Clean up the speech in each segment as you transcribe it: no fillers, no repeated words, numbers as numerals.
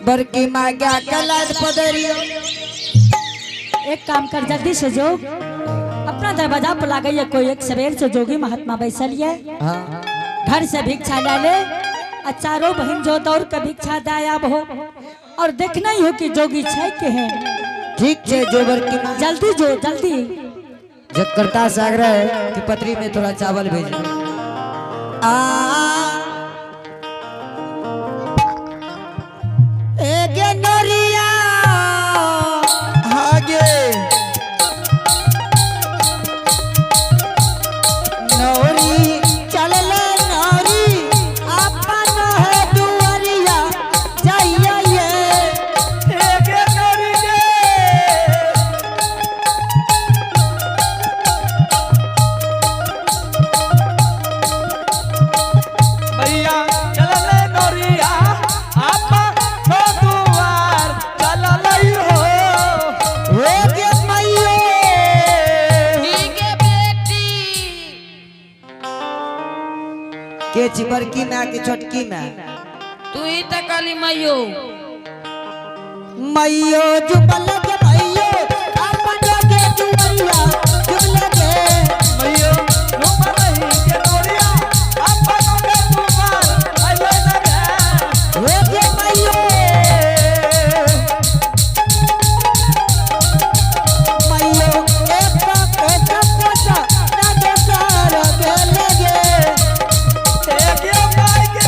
बड़की माँ क्या कलाद पदरियो। एक काम कर, जल्दी से जो अपना दरवाजा पर ला गई है कोई एक सवेर से जोगी महात्मा बैसल है। हाँ। घर से भिक्षा ले ले और चारों बहन जो दौड़ के भिक्षा दायाब हो और देखना ही हो कि जोगी छै के है। ठीक है जो बड़की माँ। जल्दी जो, जल्दी। जगकर्ता से आग्रह है कि पत्री में थोड़ा चावल भेज। आ एक नोरिया आगे नौरी चलल नौरी अपन है दुआरिया जाइया ये। एक नौरी गे। भैया चलल नौरिया आपा नो दुआर चलल हो। एक मैयो ठीक है बेटी। के छी बड़की माँ के छोटकी माँ? तू ही तो काली माइयो। मैयो जुबल के मैयो अपन के दुआरिया जुबल के। मैयो रूप नहीं के नौरिया आपा नो के दुआर अइले लगे। एक मैयो मैयो एक एक पोसा ना दोसर के लगे। एक माई के।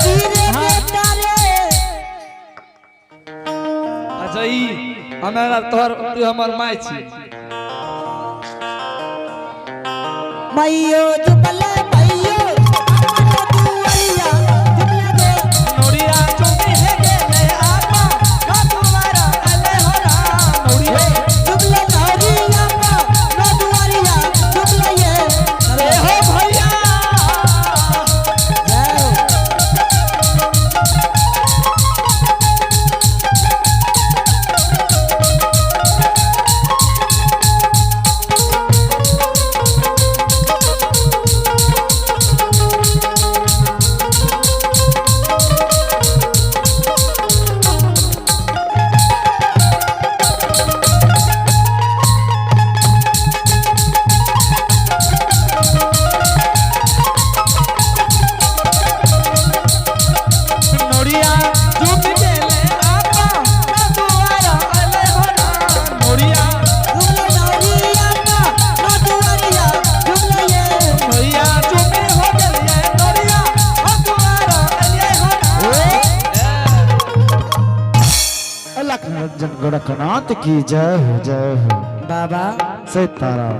तीरे बेटा रे। अच्छा ई हमारा तोहर तू हमर माय छी। मैयो जुबल मैयो अपन दुआरिया जुबल के। नौरिया चुमी हे गेले आपा का दुआरा अले हो राम। नौरिया जुबल नौरिया पा ना दुआरिया जुबल ये। अरे हो भैया। जाओ। नौरिया चुमी गेले आपा का दुआरा अले हो राम। नौरिया जुबल नौरिया पा ना दुआरिया जुबल ये। भैया चुमी हो गेले नौरिया हो दुआरा अले हो राम। अलख रंजन गोरखनाथ की जय हो, जय हो। बाबा सीताराम।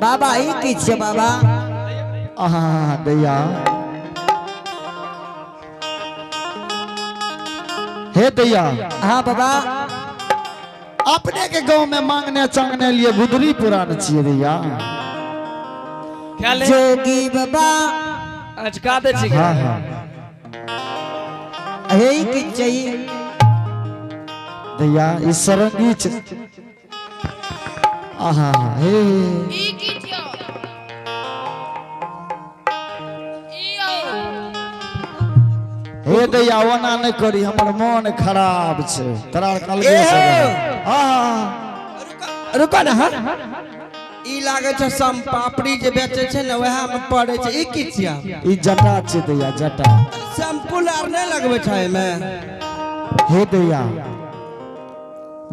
बाबा ई की छे बाबा? आहा दैया, हे दैया। हाँ बाबा। अपने के गांव में मांगने चांगने लिए गुदरी पुरान छिए दैया। ख्याल जोगी बाबा। अचका दे छी। हाँ हाँ। हे ई की चाहिए? दैया ई सरंगी छ। आहा हे। ई की छियो? ई आओ। हे दैया, ओना नहीं करी, हमर मन खराब छे तोरा अलगे ए से। हो। हाँ। रुको ना। हाँ ई लागे छै सम पापड़ी जे बेचे छै ने वएह में पड़े छै। ई की छिया? ई जटा छे दैया, जटा। शैम्पू आर नहीं लगबै छै एमे? हे दैया,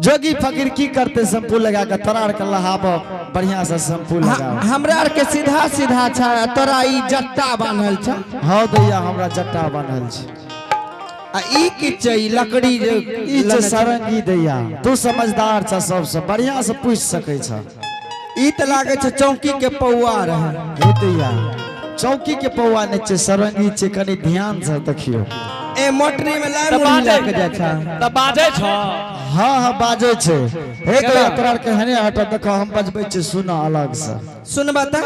जोगी फकीर की करते शैम्पू लगा के? तोरा आर के लहाब बढ़िया से शैम्पू लगा। हमरा आर के सीधा सीधा छै, तोरा ई जट्टा बान्हल छै। हाँ दैया, हमरा जट्टा बान्हल छै। आ ई की छै? ई लकड़ी जे ई छै सारंगी दैया। तू समझदार छ, सबसे बढ़िया से पूछ सकै छ। ई तऽ लागे छै चौकी के पौआ रहे। हे दैया, चौकी के पौआ नहि छै, सारंगी छै। कनि ध्यान से देखियौ। ए मोटरी में लाइ मुरही लए के जाइ छै। तऽ बाजै छ? हाँ हाँ, बाजै छै। हे दैया, तोरा आर के हने हट देखो, हम बजबै छी, सुन अलग से। सुनबा तऽ।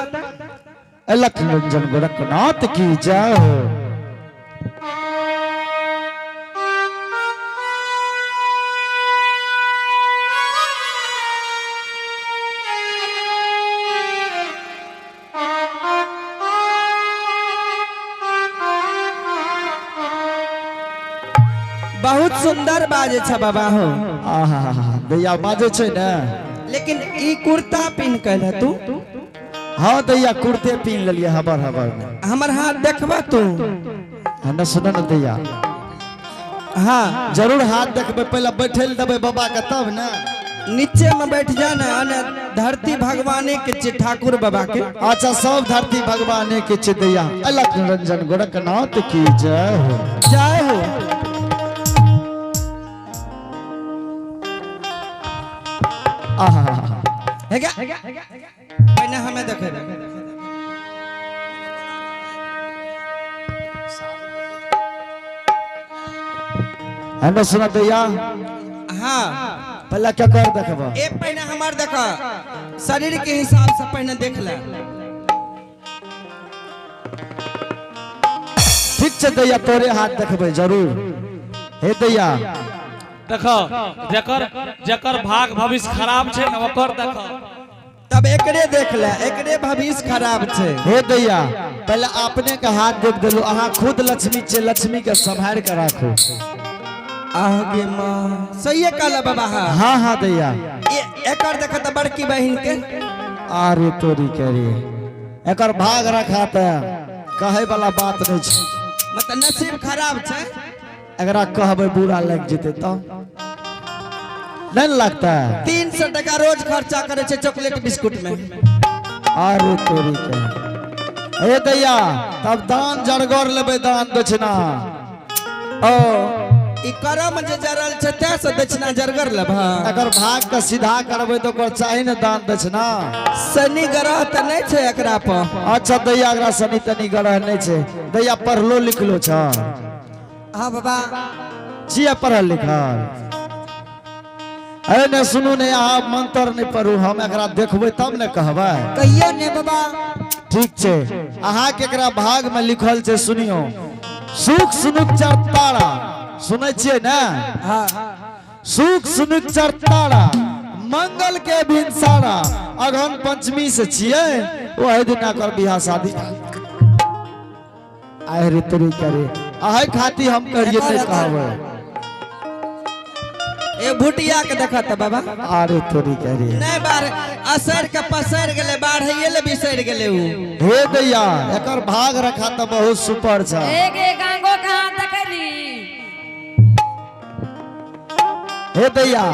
अलख रंजन गोरखनाथ की जय हो। बहुत सुंदर बाजे छ बाबा हो। आहा दैया बाजे छै ने। लेकिन ई कुर्ता पिन कैल तू? हाँ दैया कुर्ते पिन लेलिए हबर हबर में। हमर हाथ देखबा तू? न सुन न दैया। हाँ जरूर हाथ देखबे, पहले बैठे ले देबै बाबा के तब ने। नीचे में बैठ जा ना, अने धरती भगवाने के छे, ठाकुर बाबा के। अच्छा सब धरती भगवाने के छे दैया। अलख निरंजन गोरखनाथ की जय हो। जय हो। आहा है क्या? पहले हमें देखे। हमें सुना दैया। हाँ पहले क्या कर देखबा? ए पहले हमार देखा, शरीर के हिसाब से पहले देख ले। ठीक छे दैया, तोरे हाथ देखबे जरूर। हे दैया देखो जकर जकर भाग भविष्य खराब छे न ओकर देखो। तब एकरे देख ले, एकरे भविष्य खराब छे। हे दैया पहले अपने के हाथ देख देलू, अहाँ खुद लक्ष्मी छे, लक्ष्मी के संभाल के राखू। आगे माँ सही कहला बाबा। हाँ हाँ हाँ दैया। एकर देख त बड़की बहिन के। आरे तोरी करे एकर भाग रखा त कहे वाला बात नहीं छे। मतलब नसीब खराब छे। एकरा कहबे बुरा लग जेते त नहीं लगता है। 300 टका रोज खर्चा करे छे चॉकलेट बिस्कुट में। आरे तोरी के हे दैया तब दान जरगर लेबे, दान दक्षिणा। ओ ई करम जे जरल छे ते से दक्षिणा जरगर लेबा। अगर भाग के सीधा करबे तो ओकर चाही ने दान दक्षिणा। शनि ग्रह त नहीं छे एकरा पर। अच्छा दैया एकरा शनि तनि ग्रह नहीं छे। दैया पढ़लो लिखलो छ? हाँ बाबा। छियै पढ़ल लिखल? अरे ने सुनू ने, अहाँ मंत्र नहीं पढ़ू, हम एकरा देखबै तब ने कहबै। कहियो ने बाबा। ठीक छे, अहाँ के एकरा भाग में लिखल छे, सुनियो। सुख सुनुक तारा, सुनै छियै ने? हाँ। सुख सुनुक तारा मंगल के भिनसारा, अगहन पंचमी से छियै वही दिन एकर बियाह शादी। आए रे तोरी करे अहे खाती हम करिए नहीं कहबै। ए भुटिया के देखत बाबा। अरे तोरी करे नहीं बार असर के पसर गेले, बाढ़ ले बिसर गेले उ। हे दैया एकर भाग रखा त बहुत सुपर छ। एक एक आंगो कहाँ देखली। हे दैया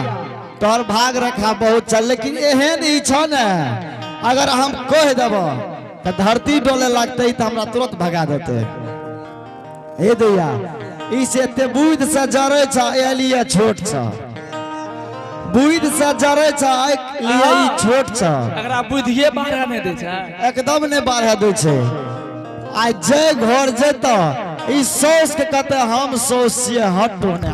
तोहर भाग रखा बहुत चल, लेकिन एहन ई छ ने अगर हम कह देब त धरती डोले लगते त हमरा तुरंत भगा देते। हे दैया ई से एते बुद्धि से जरे छ, ए लिए छोट छ। बुद्धि से जरे छ, ए लिए ई छोट छ। एकरा बुद्धिए बाढ़ नहीं दै छै। एकदम नहीं बाढ़ दै छै। आ जे घर जेत ई सौस के कहते हम सौस छियै, हटो ने।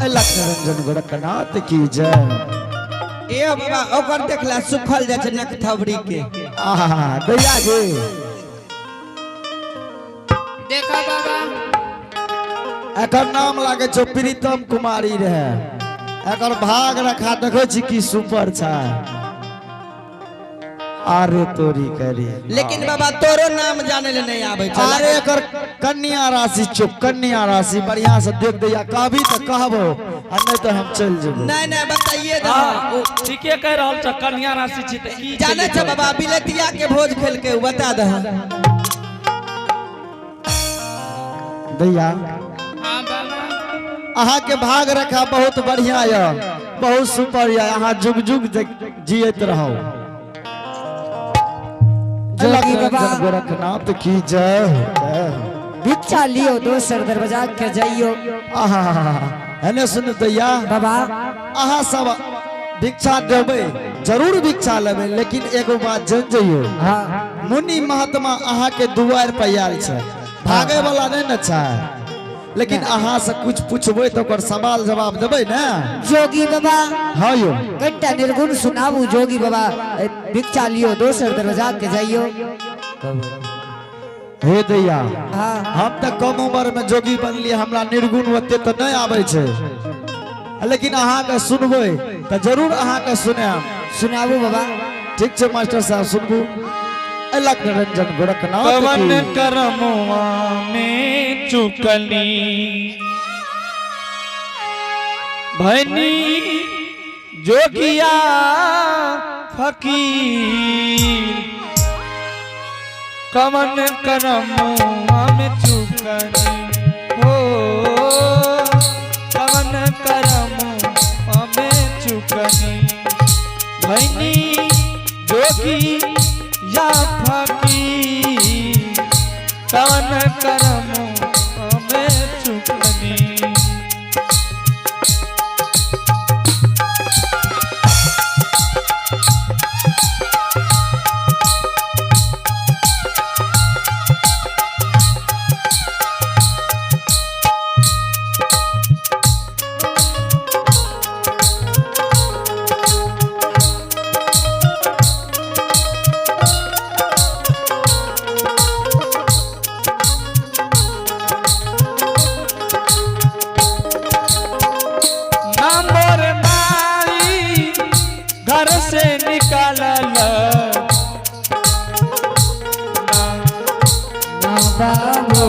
लक्ष्मण गोरखनाथ की जय। ए बाबा ओकर देखला सुखल जाइ छै नकथबरी के। आहा दैया जी देखा बाबा। एकर नाम लागे छौ प्रीतम कुमारी रहे। एकर भाग रखा देखै छी की सुपर छै। अरे तोरी करी। लेकिन बाबा तोरो नाम जाने ले नहीं आबै छै। अरे एकर कन्या राशि छौ, कन्या राशि बढ़िया से देख दैया, कहबी त कहबो आ नहीं तो हम चल जेबो। नहीं नहीं बताइए दो। हाँ, ठीके कह रहल छ, कन्या राशि छी त की जाने छ बाबा बिलतिया के भोज खेल के बता दे। दैया हाँ बाबा। अहाँ के भाग रखा बहुत बढ़िया य, बहुत सुपर य, अहाँ जुग जुग जियत रहो। जोगी बाबा। गोरखनाथ की जय हो, जय हो। भिक्षा लियो दोसर दरवाजा के जाइयो। आहा एने सुन दैया बाबा। अहाँ सब भिक्षा देबै, जरूर भिक्षा लेबै, लेकिन एगो बात जान जइयो। हाँ। मुनि महात्मा अहाँ के दुआर पर आयल छै, भागे वाला नहीं ने छै। लेकिन अहाँ से कुछ पूछबै तो ओकर सवाल जवाब देबै ने। जोगी बाबा। हाँ यो। कट्टा निर्गुण सुनाबू जोगी बाबा। भिक्षा लियो दोसर दरवाजा के जाइयो। हे दैया हाँ। हम तो कम उम्र में जोगी बनलिए, हमरा निर्गुण ओते तो नहीं आबै छै, लेकिन अहाँ के सुनबै तो जरूर अहाँ के सुनायब। सुनाबू बाबा। ठीक छै मास्टर साहब सुनबू। अलख निरंजन गोरखनाथ पवन की। करमुआ में चुकली। भैनी जोगिया फकीर कमन करम में चुकनी हो, कमन करम में चुकनी। भैनी जोगी या फकीर कवन करम में चुकनी। ना मोर माई घर से निकालल, ना बाबू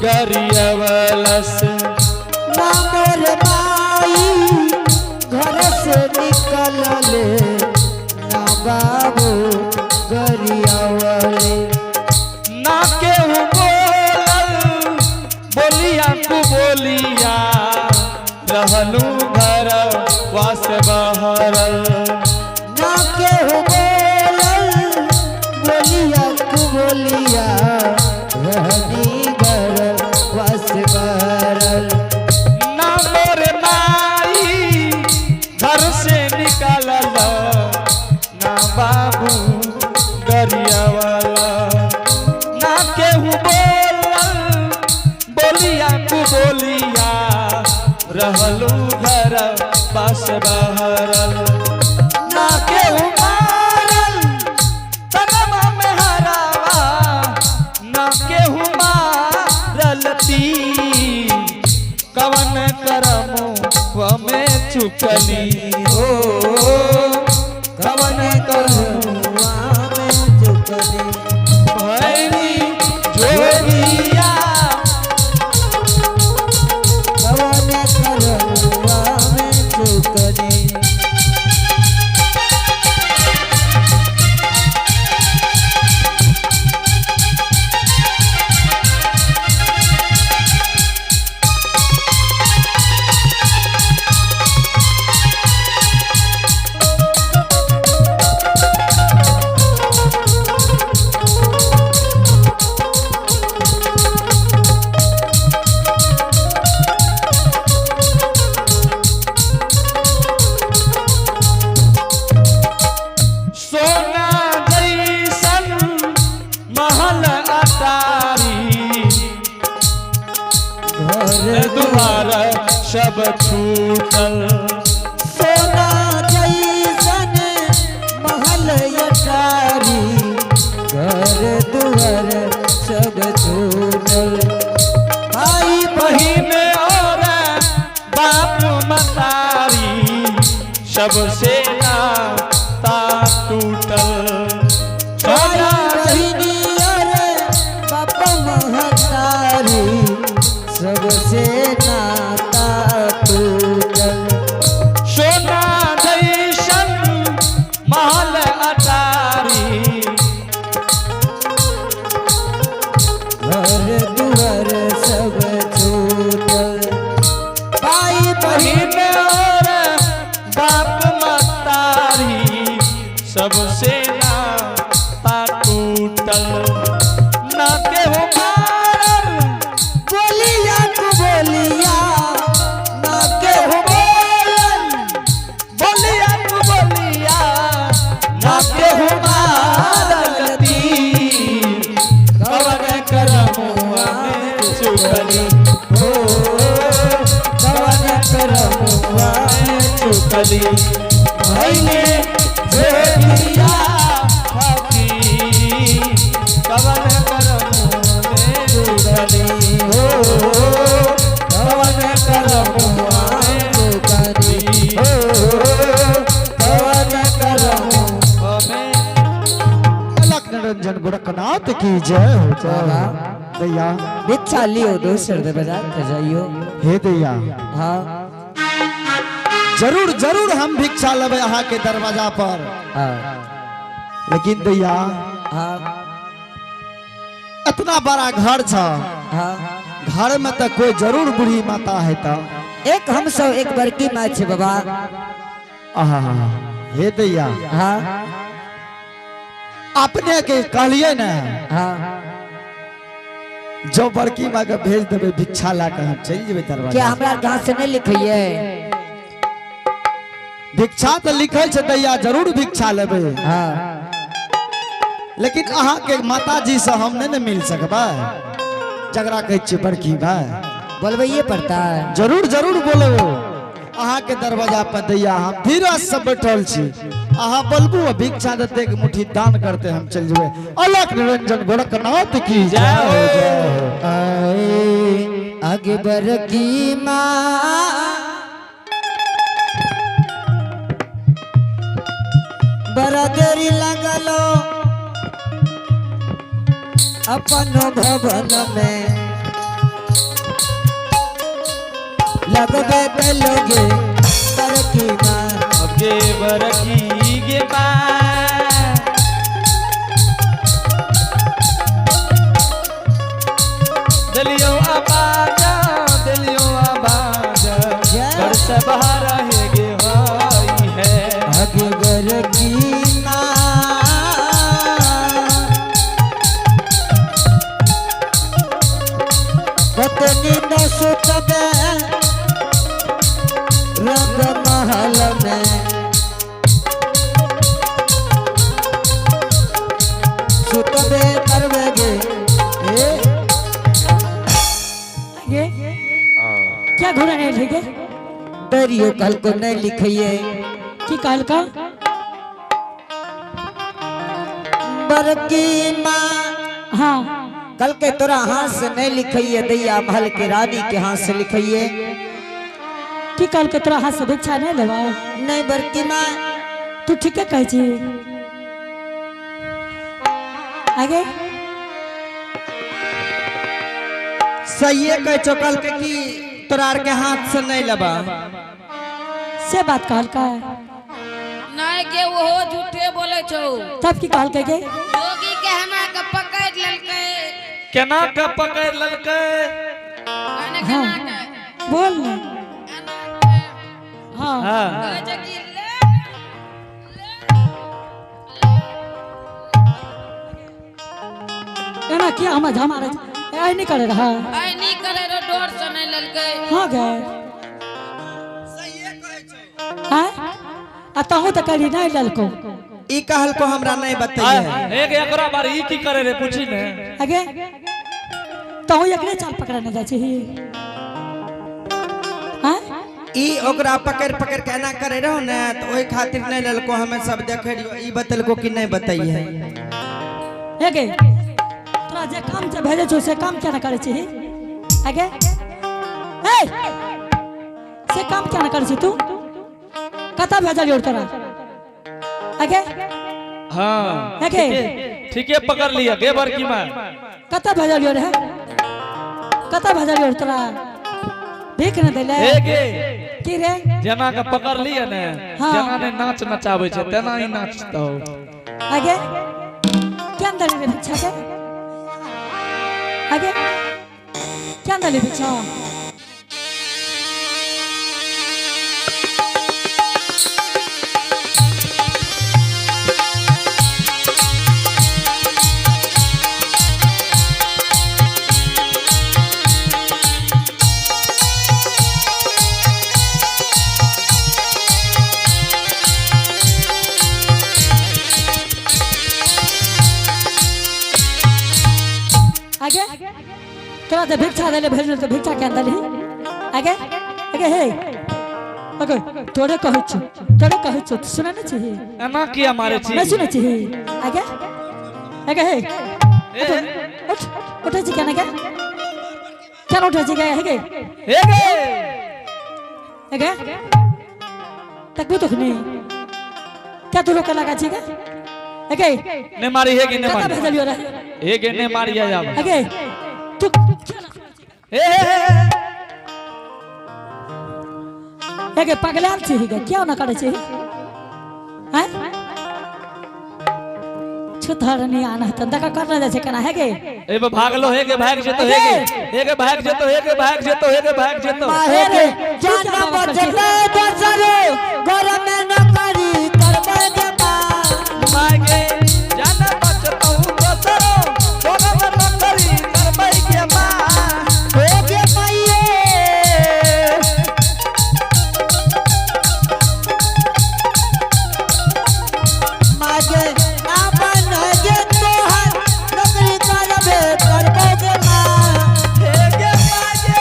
गरियवलस। ना मोर माई घर से निकलले, ना बाबू गरियावले। ना केहू बोलल बोलिया कु बोलिया, रहलू घर वास बहरल। ना केहू बोलल बोलिया कु बोलिया, रहनी घर वास बरल। ना मोर माई घर से निकालल, ना बाबू गरियावाला, ना केहू बोलल बोलिया कु बोलिया, रहलू घर पास बहरल। ना केहू मारल तनमा में हरावा, ना केहू मारल तीर, कवन करमो में चुकली हो, कवन करमो में चुकली। भैनी जोगिया कवन करमुआ में चुकली। सोना जैसन महल अटारी, घर दुआर सब छूटल। सोना जैसन महल अटारी, घर दुआर सब छूटल। भाई बहिन और बाप मतारी सबसे नाता टूटल। भाई सोना बहिनी और बाप महतारी सबसे नाता टूटल। सोना जैसन महल अटारी, घर दुआर सब छूटल। भाई बहिन बहिन और बाप मतारी सबसे नाता टूटल। ना केहू मारल बोलिया तू बोलिया, ना केहू बोलल बोलिया तू बोलिया, ना केहू मारल तीर, कवन करमुआ में चुकली हो, कवन करमुआ में चुकली। भैले जोगिया फकीर, कवन करमुआ में चुकली हो, कवन करमुआ में चुकली। हो, कवन करमुआ में। अलख निरंजन गोरखनाथ की जय हो। जय हो दैया। भिक्षा लियो दोसर दे बाजार के जाइयो। हे दैया। हाँ। जरूर जरूर हम भिक्षा लेबै अहाँ के दरवाजा पर। हाँ। लेकिन दैया, हाँ। इतना बड़ा घर छ, हाँ। घर में तो कोई जरूर बूढ़ी माता है तो। एक हम सब एक बड़की माँ छे बाबा। आहा, हे दैया। हाँ। अपने के कहलिए ने, हाँ। जो बड़की माँ के भेज देबै भिक्षा ला के, हम चलि जेबै क्या दरवाजा। हमरा हाथ से नहीं लिखिए? भिक्षा तो लिखल छै दैया, जरूर भिक्षा लेबै। हाँ। लेकिन अहाँ के माता जी से हम नहीं ने मिल सकबै, जकरा कहै छियै बड़की भाई। बोलबैये पड़ता है। जरूर जरूर बोलबो। अहाँ के दरवाजा पर दैया हम धीरज से बैठल छी, अहाँ बोलबू आ भिक्षा देते एक मुट्ठी दान करते हम चलि जेबै। अलख निरंजन गोरखनाथ की जय हो, जय हो। आए आगे बड़की माँ, बड़ा देरी लगलो अपन भवन में, लगबे लोगे बड़की माँ। गे बरकी गे माँ, दिलियो आवाज, दिलियो आवाज, घर से बाहर है गे होई है। आगे बड़की माँ, पत्नी न सुतबे रंग महल में, सुतबे करबे गे ए। ये क्या घोड़ा नहीं ठीक है? दरियो कल को नहीं लिखिए। की कहल का? बड़की माँ। हाँ। कल के तोरा हाथ से नहीं लिखिए दैया, महल के रानी के हाथ से लिखिए। की कहल के तोरा हाथ से भिक्षा नहीं लेवा? नहीं बड़की माँ। तू ठीक है कहै छी। आगे। सही कह चौकल के कि तोरा आर के हाथ से नहीं लेबा। से बात कहल का? नहीं के, ओहो झूठे बोले छौ। तब की कहल के गे? जोगी के हना के पकड़ लेलकै। केना के पकड़ लेलकै? कहने हाँ। केना के। बोल ना। एना के। हाँ। हाँ। कहै छै कि ले। एना किया हम झमा रहे ऐ नहीं करे रहा? आइ नहीं करे रो, डर से नहीं लेलकै। हाँ गे, हाँ, आ तहु तो करी नहीं ललको। ई कहल को हमरा नहीं बताइए। एक एकरा बार ई की करे रे, पूछी ने। आगे, तहु एकरे चाल पकड़ने जाइ छी? हाँ। ई ओकरा पकड़ पकड़ के एना करे रहो ने, तो ओहि खातिर नहीं लेलको। हमें सब देखे रहियो, ई बतलको कि नहीं बताइए। हे गे, तोरा जे काम जे भेजै छौ से काम किया ना करै छी? आगे हे, से काम किया ना करै छी तू? कतऽ भेजलियौ तोरा आगे? हाँ। हे गे। ठीके पकड़ लिया गे बड़की माँ। कतऽ भेजलियौ रे? कतऽ भेजलियौ तोरा? भीख न देले? हे गे। की रे? जेना के पकड़ लिया ने, हाँ। जेना ने नाच नचाबै छै तेना ही नाचतौ। आगे, क्या अंदर रे भिक्षा के? आगे, क्या अंदर भिक्षा? आगे, तोरा जे भिक्षा देले भेजल तो भिक्षा के अंदर ही। आगे, आगे हे, आगे, तोरे कहै छु, तोरे कहै छु, तू सुनै नै छिही? एना किया मारे छी? नहीं सुनै छिही? आगे, आगे हे, उठ, उठै छी केना के? केना उठै छी गे? हे गे। हे गे। हे गे, तकबू तखनी क्या तू रोके लगा छी गे? हे गे। ने मारी हे गे, ने कतऽ मारी। भेजलियो रे? हे गे, ने मारिया जाब। आगे, तू हे हे हे। एगे पगलाल छी गे, क्यों ना करे छी? हैं, छुथरनी आना त देखा करना जाइ छै केना हे गे। ए बे भागलो, हे गे भाग जेतो, हे गे, हे गे भाग जेतो, हे गे भाग जेतो, हे गे भाग जेतो। माहे के जान बचते दोसरे घर में नौकरी करबै गे माँ। माय गे जान बचतौ दोसरो घर में नौकरी करबै गे माँ। हो गे माइये। मागे आपन गे तोहर नौकरी करबे करबो गे माँ। हे गे माय गे।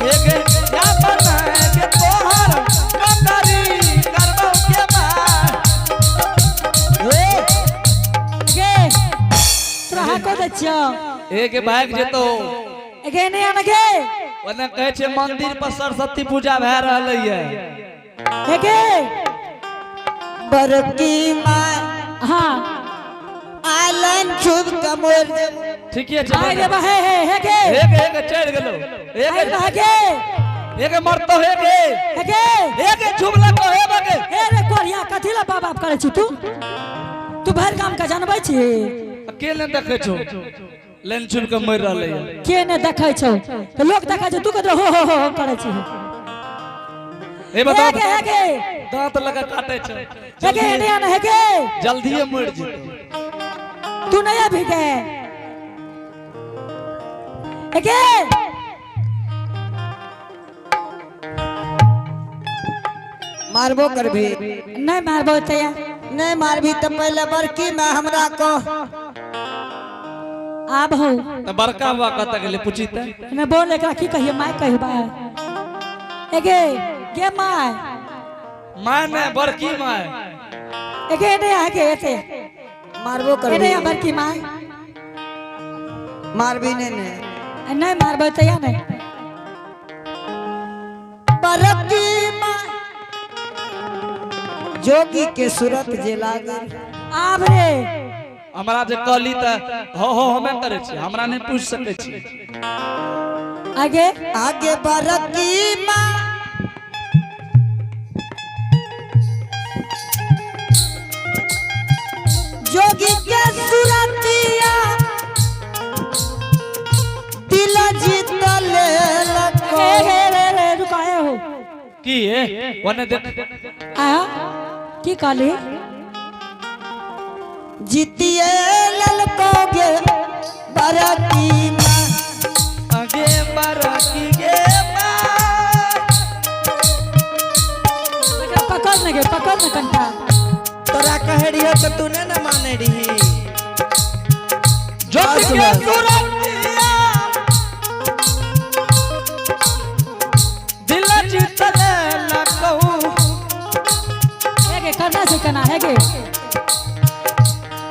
हे गे जान गे तोहर नौकरी करबौ गे माँ। गे, तोरा हाको दै छियौ। हे गे भाग जेतो। गे, नहीं आना गे। ओने कहै छै मंदिर पर सरस्वती पूजा भए रहलै ये। हे गे। बड़की माँ। हाँ। आलन छुप कमोर देबो। ठीके छै। आइ रे बा, हे हे हे गे। हे गे, हे गे चढ़ि गेलो, हे आइ गे। रे बा, हे गे। हे गे मरतो, हे गे। हे गे। हे गे झुमला को, हे बगे। हे रे कोरिया, कथी ला बाप बाप करे छी तू? तू भरि गाम के जानबै छी। के ने देखै छौ, लेन छुप के मरि रहलै ये। के ने देखै छौ तऽ लोक देखै छौ, तू कतौ हो हो हो हो करै छी। हे बताओ। हे गे, हे गे। दांत लगा काटे छै। हे गे, नहीं आना हे गे। जल्दीए मरि जेतौ। तू नहीं अभी गे, हे गे। मारबो करबी? नहीं मारबो तैया। नहीं मारबी तो पहले बड़की में हमरा को। आब हो। तऽ बड़का बाबा कतऽ गेलै, पूछी तऽ। मैं बोल, एकरा की कहिए माय? कहिबा एगे गे my? My ने, बड़की my. एगे नहीं आगे एते। मारबो ए करबी? नहीं, बड़की my. मारबी नहीं ने? नहीं मारबो तैया नहीं। बड़की माँ जोगी के सूरत जे लागल। आब रे। हमरा जे कहली तऽ हो हो हमे करै छी, हमरा नहि पूछि सकै छी। आगे। आगे बड़की माँ जोगी के सूरतिया दिल जीत लेलको। ए रे रे रे, रुकाए हो। की हे, ओने देख। आ की कहली? जीतिए ललको गे बड़की माँ। आगे बड़की गे माँ। एकरा पकड़ ने गे, पकड़ ने कनिटा। तोरा कहे रहियो तऽ तू नहि ने माने रही। जोगी बस, के बस। सूरतिया दिल जीत लेलकौ। हे गे, करना छै केना हे गे?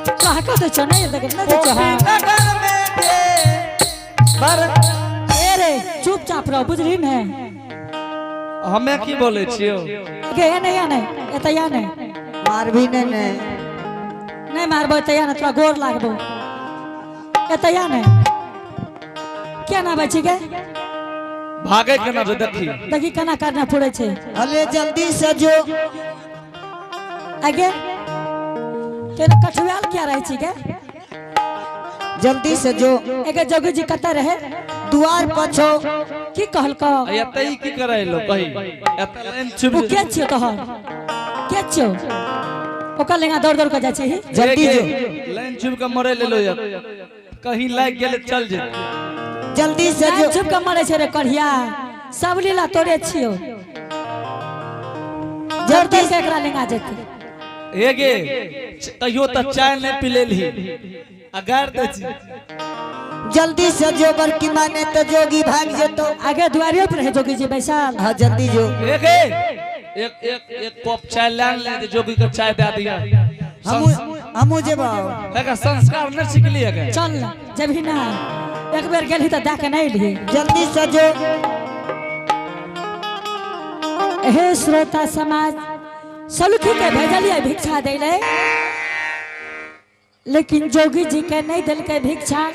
तोरा हको दै छौ? नहीं देख, नहीं दै छौ। हाँ। नगर में गे बर ए रे, चुपचाप रहो, बुझली ने? हमे की बोलै छियौ? गे, ए नहीं, नहीं एतऽ या नहीं। मारबी नहीं ने? नहीं मारबो एतऽ या ने, तोरा गोर लागबो, एतऽ या ने। केना आबै छी गे? भागे केना छै देखी। देखी केना करना पड़ै छै। अले जल्दी से जो। आगे तेरा कठुआल क्या रहै छी गे? जल्दी से जो। एगे, जोगी जी कतऽ रहे? दुआर पर छौ। की कहलकौ? एतऽ ई की करै लो कही, एतऽ लाइन छुपि। ओ के छियौ तोहर? के छियौ? ओकर लेंगा दौड़ दौड़ के जाइ छी। जल्दी जो। लाइन छुपि के मरै लेलो ये, कहीं लागि गेलै चल जेतै। जल्दी से जो। छुप के मरै छै रे कढ़िया, सब लीला तोरे छियौ। दौड़ दौड़ के एकरा लेंगा जेतै। हे गे, कहियो तऽ चाय नहि पिलेलही आ गारि दै छी। जल्दी से जो बड़की माने तो जोगी भाग जेतो। आगे दुआरियो पर रहे जोगी जी बैसल। हाँ, जल्दी जो। हे गे, एक एक एक कप चाय लान ले जे जोगी के चाय दे दिया। हमू हमू जेबो। एकर संस्कार नहि सिखलियै गे। चल ना, जबही ना एक बेर गेलही तऽ दए के नहि एलही। जल्दी से जो। हे श्रोता समाज, सलुखी के भेजलियै भिक्षा दै ले। लेकिन जोगी जी के नहीं दिलकै भिक्षा।